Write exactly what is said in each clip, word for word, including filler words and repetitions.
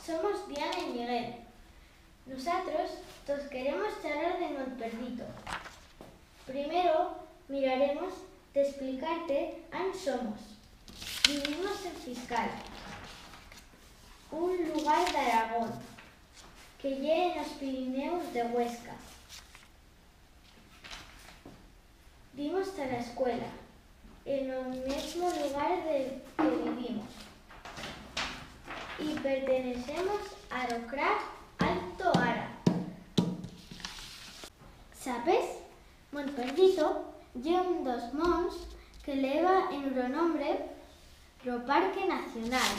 Somos Diana y Miguel. Nusatros tos queremos charrar de Montperdito. Primero miraremos d'explicarte án somos. Vivimos en Fiscal, un lugar d'Aragón que ye en os Pirineus de Huesca. Dimos ta la escuela, en o mesmo lugar de que vivimos, y pertenecemos a ro crac Alto Ara. Sabes? Montperdito ye un d'os monts que leva en ro nombre ro Parque Nacional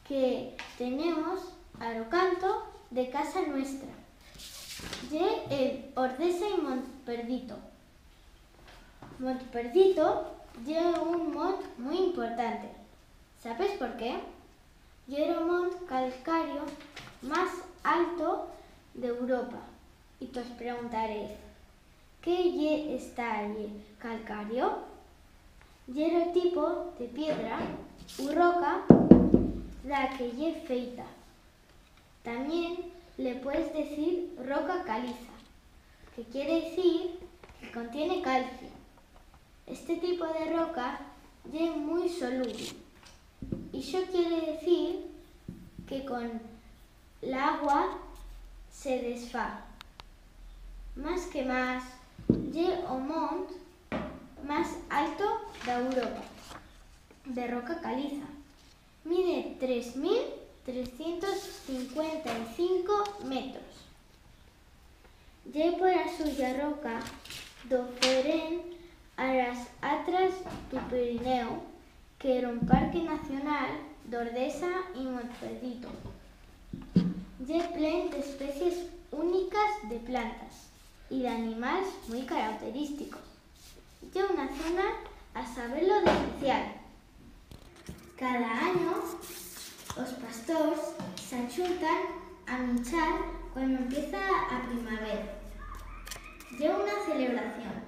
que tenemos a ro canto de casa nuestra. Ye el Ordesa y Montperdito. Montperdito ye un mont muit importante. Sabes por qué? Ye ro mont calcario mas alto d'Europa. Y tos preguntarez, qué ye esta ye calcario? Ye ro tipo de piedra u roca d'a que ye feita. Tamién le puedes decir roca caliza, que quiere decir que contiene calcio. Este tipo de roca ye muit soluble. Ixo quiere decir que con l'agua se desfa. Mas que mas, ye o mont mas alto d'Europa de roca caliza. Mide tres mil trescientos cincuenta y cinco metros. Ye por a suya roca d'oferent a las atras d'u Pirineu que ro Parque Nacional d'Ordesa y Montperdito. Ye plen d'especies unicas de plantas y d'animals muit carauterísticos. Ye una zona a saber-lo d'especial. Cada anyo, os pastors s'achuntan a minchar cuando empieza a primavera. Ye una celebración.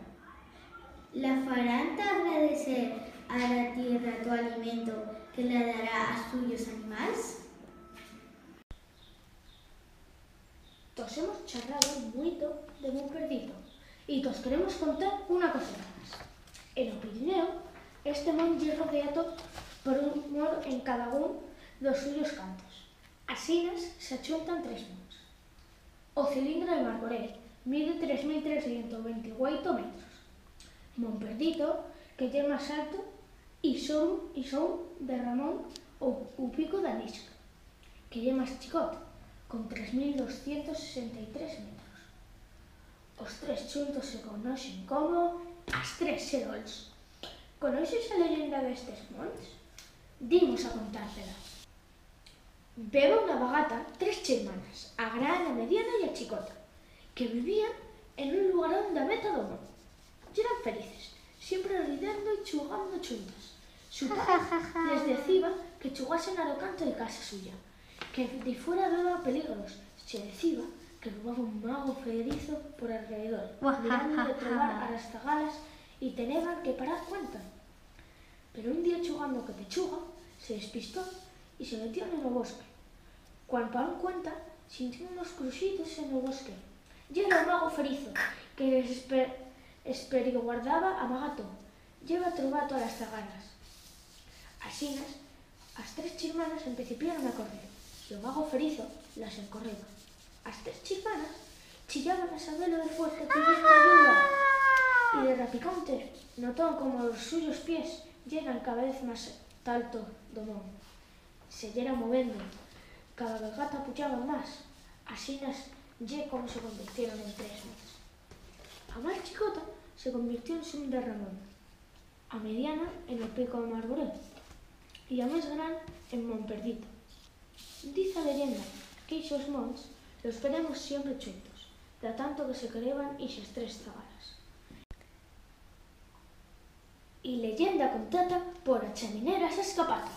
La farán ta agradecer a la tierra tu alimento que la dará as suyos animals? Tos hemos charrado muito de Montperdito y tos queremos contar una coseta mas. En o Pirineu, este mont ye rodeato por un mor en cada un d'os suyos cantos. Asinas s'achuntan tres monts. O Cilindro de Margoret mide tres mil trescientos ventiueito metros. Montperdito, que ye mas alto, y son, y son de Ramón o, u Pico d'Anisca, que ye mas chicot, con tres mil doscientos sesenta y tres metros. Os tres chuntos se conoixen como as Tres Serols. Conoixes a leyenda d'estes monts? Dimos a contar-te-la. B'heba una vagata tres chirmanas, a gran, a mediana y a chicota, que vivían en un lugarón d'a meta d'o mont. Yeran felices, siempre ridendo y chugando chuntas. Su pare les deciba que chugasen a ro canto de casa suya, que difuera b'heba peligros. Se deciba que robaba un mago ferizo por arredor, mirando de trobar a las zagalas y teneban que parar cuenta. Pero un día chugando que te chuga, se despistó y se metió en o bosque. Cuan parón cuenta, sintió unos cruxitos en o bosque. Yera o mago ferizo, que esper-, esperiguardaba a vagata, yeba trobar todas las zagalas. Asinas, as tres chirmanas empecipiaron a correr, y o mago ferizo las encorreba. As tres chirmanas chillaban a saber-lo de fuerte pidiendo ayuda, y de rapicante notón como os suyos pies yeran cada vez mas t'alto d'o mont. Se yera movendo, cada vegata puyaban mas, asinas ye como se convirtieron en tres monts. A mas chicota se convirtió en Son de Ramón, a mediana en o Pico d'Amargoret y a mas gran en Montperdito. Diz a leyenda que ixos monts los veremos siempre chuntos, d'a tanto que se quereban ixas tres zagalas. Y leyenda contada por a Chaminera Sascapata.